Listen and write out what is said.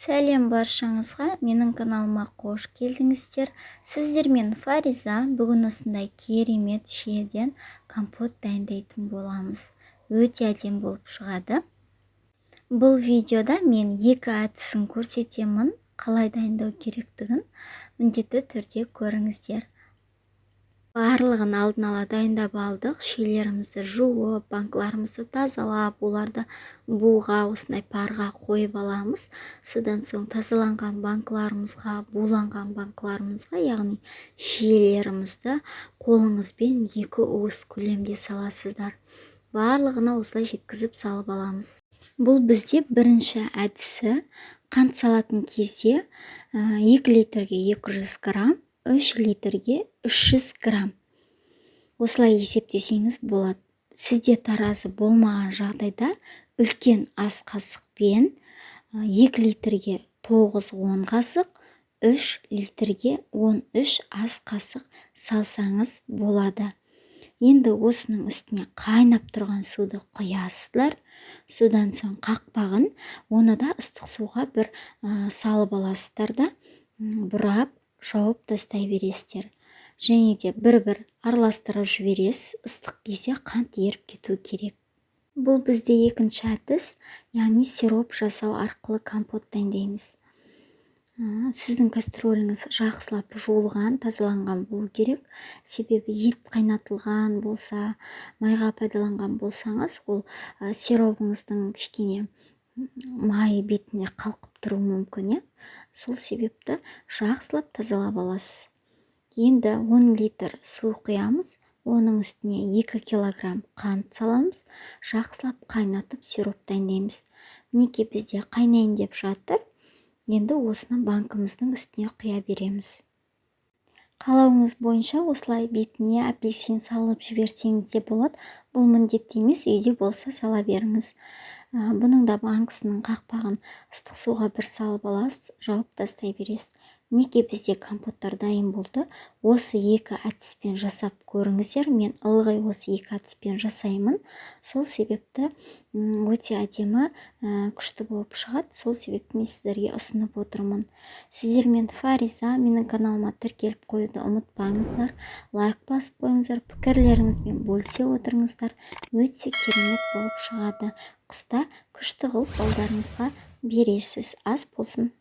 Сәлем баршаңызға! Менің каналыма қош келдіңіздер! Сіздермен Фариза. Бүгін осындай керемет шиеден компот дайындайтын боламыз. Өте әдемі болып шығады. Бұл видеода мен екі әдісін көрсетемін, қалай дайындау керектігін міндетті түрде көріңіздер. Барлығын алдын ала дайындап алдық. Шиелерімізді жуып, банкаларымызды тазалап, оларды буға, осындай парға қойып аламыз. Содан соң тазаланған банкаларымызға, буланған банкаларымызға, яғни шиелерімізді қолыңызбен 2 уыс көлемде саласыздар. Барлығына осылай жеткізіп салып аламыз. Бұл бізде бірінші әдісі. Қант салатын кезде 2 литрге 200 грамм, 3 литрге 300 грамм, осылай есептесеңіз болады. Сізде таразы болмаған жағдайда үлкен ас қасықпен 2 литрге 9-10 қасық, 3 литрге 13 ас қасық салсаңыз болады. Енді осының үстіне қайнап тұрған суды құясыздар. Содан соң қақпағын, оны да ыстық суға бір салып аласыздар да, бұрап жауып тастай бересіздер. Және де бір-бір араластырып жібересіз. Ыстық кезде қант еріп кету керек. Бұл бізде екінші әдіс, яғни сироп жасау арқылы компот дайындаймыз. Сіздің кастрөліңіз жақсылап жуылған, тазаланған болу керек. Себебі ет қайнатылған болса, майға пайдаланған болсаңыз, ол сиробыңыздың кішкене май бетіне қалқып тұруы мүмкін, иә. Сол себепті жақсылап тазалап аласыз. Енді 10 литр су құямыз, оның үстіне 2 килограмм қант саламыз, жақсылап қайнатып, сироп дайындаймыз. Мінекей, бізде қайнайын деп жатыр. Енді осыны банкіміздің үстіне құя береміз. Қалауыңыз бойынша осылай бетіне апельсин салып жіберсеңіз де болады. Бұл міндетті емес, үйде болса, сала беріңіз. Бұның да банкісінің қақпағын ыстық суға бір салып аласыз, жауып тастай бересіз. Мінекей, бізде компоттар дайын болды. Осы екі әдіспен жасап көріңіздер. Мен ылғи осы екі әдіспен жасаймын, сол себепті өте әдемі, күшті болып шығады. Сол себепті мен сіздерге ұсынып отырмын. Сіздермен Фариза. Менің каналыма тіркеліп қоюды ұмытпаңыздар, лайк басып қойыңыздар, пікірлеріңізбен бөлісе отырыңыздар. Өте керемет болып шығады. Қыста күшті қылып балдарыңызға бересіз. Ас болсын!